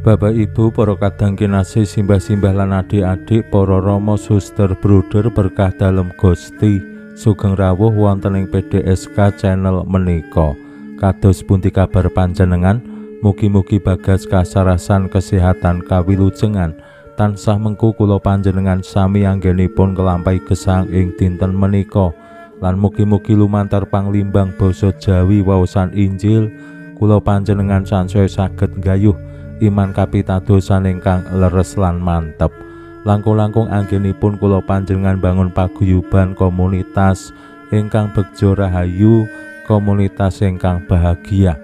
Bapak Ibu, para kadang kinasih, simbah-simbah lan adik-adik, para rama, suster, bruder berkah dalem Gusti, sugeng rawuh wonten ing PDSK channel menika. Kados pundi kabar panjenengan? Mugi-mugi bagas kasarasan kesehatan kawilujengan tansah mengku kula panjenengan sami anggenipun nglampahi gesang ing dinten menika. Lan mugi-mugi lumantar panglimbang basa Jawi waosan Injil kula panjenengan sansaya saged nggayuh iman kapitadosan ingkang leres lan mantep. Langkung-langkung anggenipun kula panjenengan bangun paguyuban komunitas ingkang begjo rahayu, komunitas ingkang bahagia.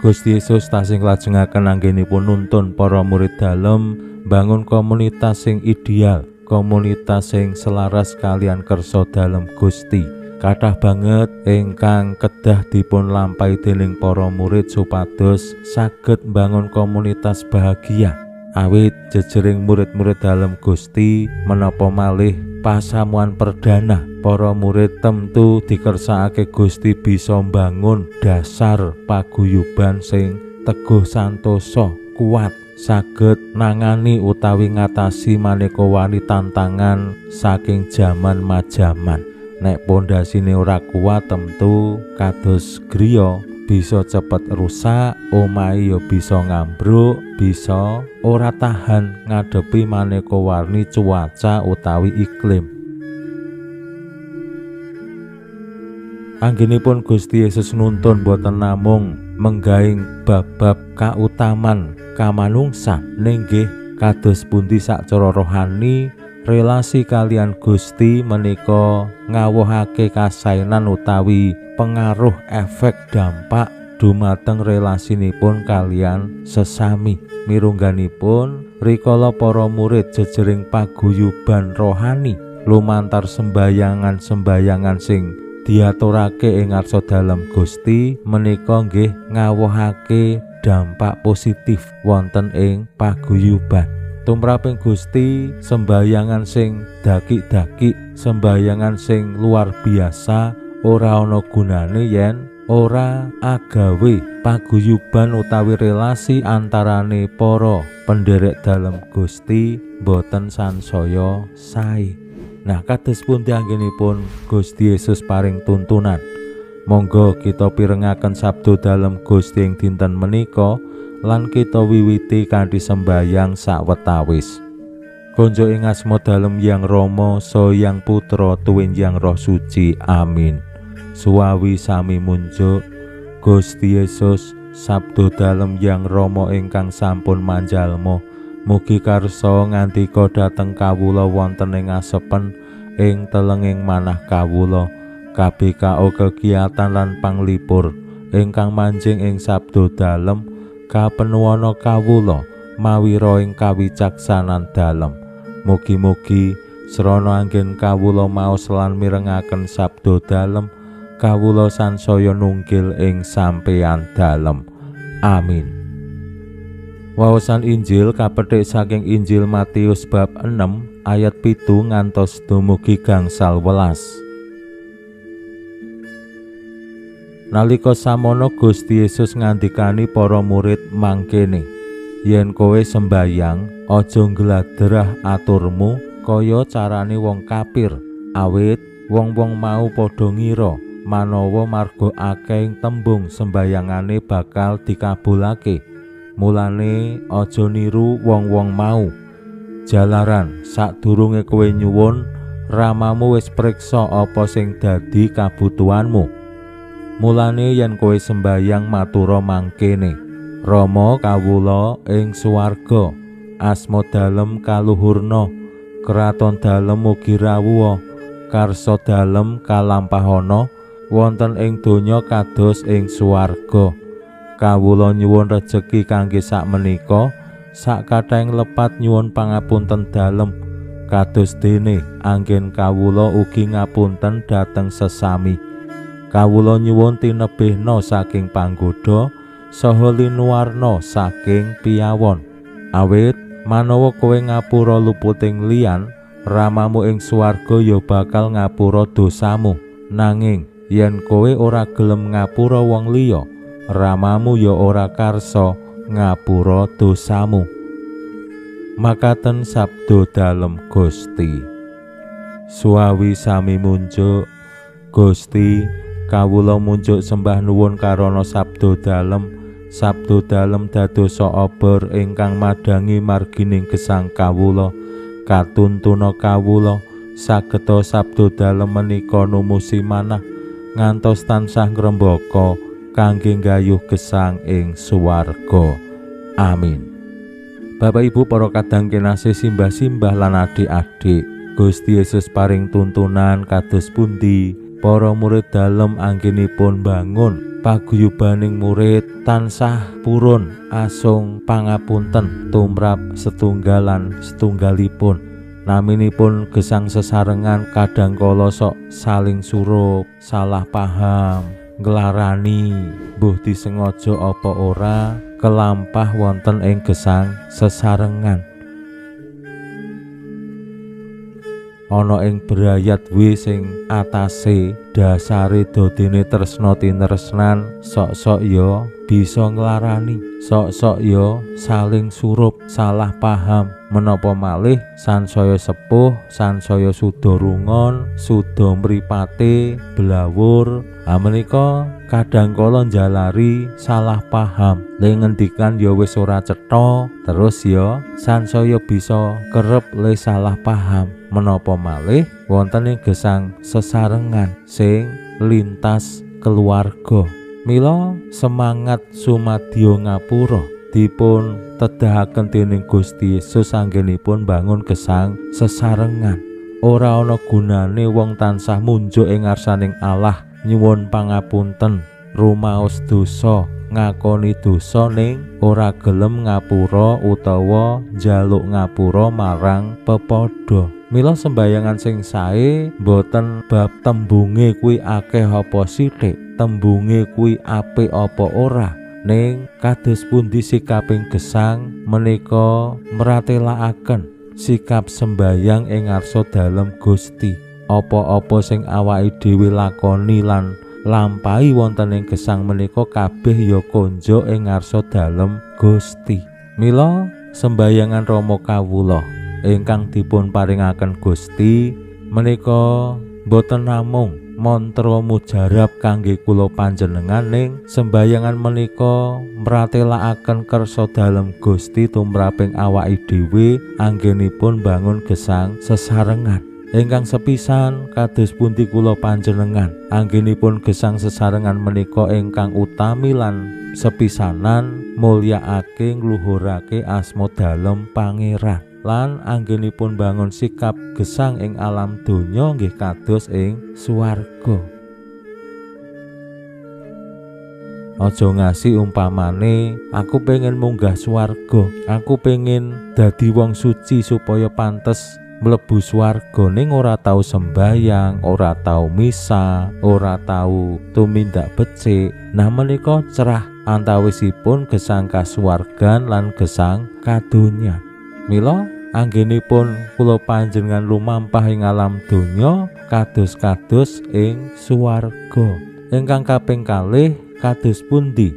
Gusti Yesus tasih nglajengaken anggenipun nuntun para murid dalem bangun komunitas sing ideal, komunitas sing selaras kalian kersa dalem Gusti. Kathah banget ingkang kedah dipun lampahi dening para murid supados saged mbangun komunitas bahagia. Awit jejering murid-murid dalem Gusti menapa malih pasamuan perdana, para murid tentu dikersakake Gusti bisa mbangun dasar paguyuban sing teguh santosa, kuat, saged nangani utawi ngatasi maneka wani tantangan saking jaman majaman. Nek pondasine ora kuat tentu kados griya bisa cepet rusak, omahe ya bisa ngambruk, bisa ora tahan ngadepi maneka warni cuaca utawi iklim. Anggenipun Gusti Yesus nuntun boten namung menggaing bab-bab kautaman kamanungsan, ning nggih kados pundi sacara rohani relasi kalian Gusti menika ngawuhake kasainan utawi pengaruh efek dampak dumateng relasinipun kalian sesami. Mirungganipun rikala para murid jejering paguyuban rohani lumantar sembayangan-sembayangan sing diaturake ing ngarsa dalem Gusti menika nggih ngawuhake dampak positif wonten ing paguyuban. Tumraping Gusti sembayangan sing daki-daki, sembayangan sing luar biasa ora ana gunane yen ora agawe paguyuban utawi relasi antarane para penderek dalem Gusti boten sansaya sae. Nah, kados pundi anggenipun Gusti Yesus paring tuntunan? Monggo kita pirengaken sabda dalem Gusti ing dinten menika lan kita wiwiti kanthi sembayang sawetawis. Konjo ing asma dalem Yang Rama, saha Yang Putra, tuwin Yang Roh Suci. Amin. Suwawi sami munjuk Gusti Yesus, sabda dalem Yang Rama ingkang sampun manjalma, mugi karsa ngandika dhateng kawula wonten ing asepen ing telenging manah kawula. KBKO kegiatan lan panglipur ingkang manjing ing sabda dalem kapenuwana kawula mawira ing kawicaksanan dalem. Mugi-mugi srana anggen kawula maos lan mirengaken sabda dalem, kawula sansaya nunggil ing sampeyan dalem. Amin. Waosan Injil kapethik saking Injil Matius bab 6 ayat 7 ngantos dumugi gangsal welas. Nalika samono Gusti Yesus ngandikani para murid mangkene, yen kowe sembayang aja ngladrah aturmu kaya carane wong kafir, awit wong-wong mau padha ngira manawa marga akeh tembung sembayangane bakal dikabulake. Mulane aja niru wong-wong mau. Jalaran sadurunge kowe nyuwun, ramamu wis priksa apa sing dadi kabutuhanmu. Mulane yen kowe sembayang matura mangkene, Rama kawula ing swarga, asma dalem kaluhurna, kraton dalem mugi rawuha, karsa dalem kalampahana wonten ing donya kados ing swarga. Kawula nyuwun rejeki kangge sakmenika, sakathahing lepat nyuwun pangapunten dalem, Kados dene anggen kawula ugi ngapunten dhateng sesami. Kawula nyuwun tinebihna saking panggoda saha linuwarna saking piyawon. Awit manawa kowe ngapura luputing liyan, Ramamu ing swarga ya bakal ngapura dosamu. Nanging yen kowe ora gelem ngapura wong liya, Ramamu ya ora karsa ngapura dosamu. Makaten sabda dalem Gusti. Suawi sami munjuk Gusti, kawula munjuk sembah nuwun karana sabda dalem. Sabda dalem dadosa obor ingkang madhangi margining gesang kawula. Katuntuna kawula sageta sabda dalem menika numusi manah ngantos tansah ngrembaka kangge nggayuh gesang ing swarga. Amin. Bapak Ibu para kadang kinasih, simbah-simbah lan adik-adik, Gusti Yesus paring tuntunan kados pundi para murid dalem anggenipun bangun paguyubaning murid tansah purun asung pangapunten tumrap setunggalan setunggalipun. Naminipun gesang sesarengan kadang kala sok saling surup, salah paham, nglarani, mbuh disengaja apa ora, kelampah wonten ing gesang sesarengan. Ana ing brayat wi sing atase dasare dadine tresna tinresnan, sok-sok ya bisa nglarani, sok-sok ya saling surup, salah paham. Menapa malih sansaya sepuh, sansaya suda rungon, suda mripate blawur. Ha menika kadang kala njalari salah paham, le ngendikan ya wis ora cetha, terus ya sansaya bisa kerep le salah paham. Menapa malih wonten ing gesang sesarengan sing lintas keluarga. Mila semangat sumadyo ngapura dipun tedahaken dening Gusti Yesus anggenipun bangun gesang sesarengan. Ora ana gunane wong tansah munjuk ing ngarsaning Allah nyuwun pangapunten, rumaos dosa, ngakoni dosa ning ora gelem ngapura utawa njaluk ngapura marang pepadha. Mila sembayangan sing sae mboten bab tembunge kuwi akeh apa sithik, tembunge kuwi apik apa ora, ning kados pundi sikaping gesang menika mratelakaken sikap sembayang ing ngarsa dalem Gusti. Apa-apa sing awake dhewe lakoni lan lampahi wonten ing gesang menika kabeh ya konjuk ing ngarsa dalem Gusti. Mila sembayangan Rama kawula ingkang dipun paringaken Gusti menika boten namung mantra mujarab kangge kula panjenengan, ning sembayangan menika mratelakaken kersa dalem Gusti tumraping awake dhewe anggenipun bangun gesang sesarengan. Ingkang sepisan kados pundi kula panjenengan anggenipun gesang sesarengan menika ingkang utami lan sepisanan mulyakake ngluhurake asma dalem Pangeran, lan anggenipun bangun sikap gesang ing alam donya nggih kados ing swarga. Aja ngasi umpamane aku pengen munggah swarga, aku pengen dadi wong suci supaya pantes mlebu swarga, ning ora tau sembayang, ora tau misa, ora tau tumindak becik. Nah menika cerah antawisipun gesang kasuwargan lan gesang kadonya. Mila anggenipun kula panjenengan lumampah ing alam donya kados-kados ing swarga. Ingkang kaping kalih kados pundi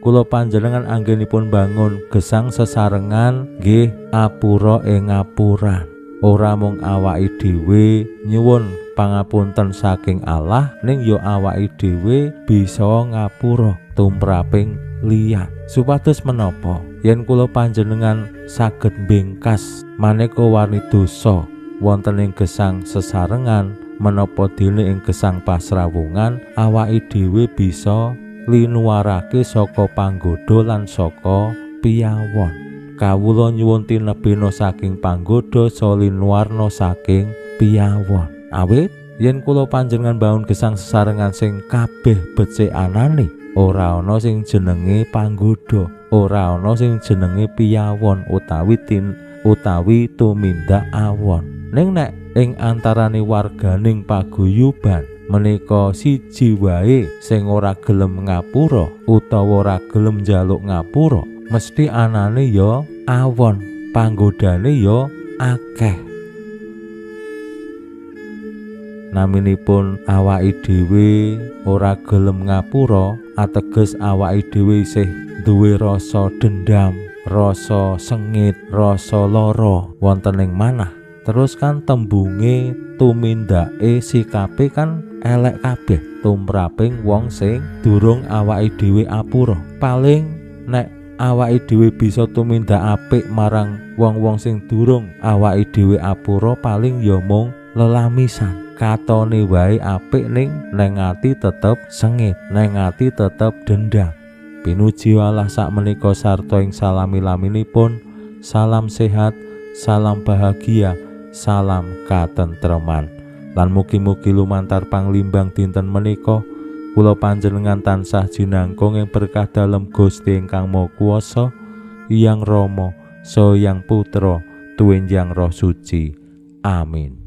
kula panjenengan anggenipun bangun gesang sesarengan nggih apura ing ngapuran. Ora mung awake dhewe nyuwun pangapunten saking Allah, ning ya awake dhewe bisa ngapura tumraping liyan. Supados menapa yen kula panjenengan saged mbingkas maneka warni dosa wonten ing gesang sesarengan menapa dene ing gesang pasrawungan, awake dhewe bisa linuwarake saka panggoda lan saka piyawon. Kawula nyuwun tinebihna saking panggoda saha linuwarna saking piyawon. Awit yen kula panjenengan bangun gesang sesarengan sing kabeh becik anane, ora ana sing jenenge panggoda, ora ana sing jenenge piyawon utawi tumindak awon. Ning nek ing antarane warganing paguyuban menika siji wae sing ora gelem ngapura utawa ora gelem njaluk ngapura, mesti anane ya awon, panggodane ya akeh. Naminipun awake dhewe ora gelem ngapura, ateges awake dhewe isih duwe rasa dendam, rasa sengit, rasa lara wonten ing manah. Terus kan tembunge, tumindake, sikape kan elek kabeh tumraping wong sing durung awake dhewe apura. Paling nek awake dhewe bisa tumindak apik marang wong-wong sing durung awake dhewe apura, paling ya mung lelamisan. Katone wae apik ning neng ati tetep sengit, neng ati tetep dendam. Pinuji Allah sakmenika sarta ing salami-laminipun. Salam sehat, salam bahagia, salam katentreman. Lan mugi-mugi lumantar panglimbang dinten menika kula panjenengan tansah jinangkung ing berkah dalem Gusti ingkang Maha Kuwasa, Hyang Rama, Saha Hyang Putra, tuwin Hyang Roh Suci. Amin.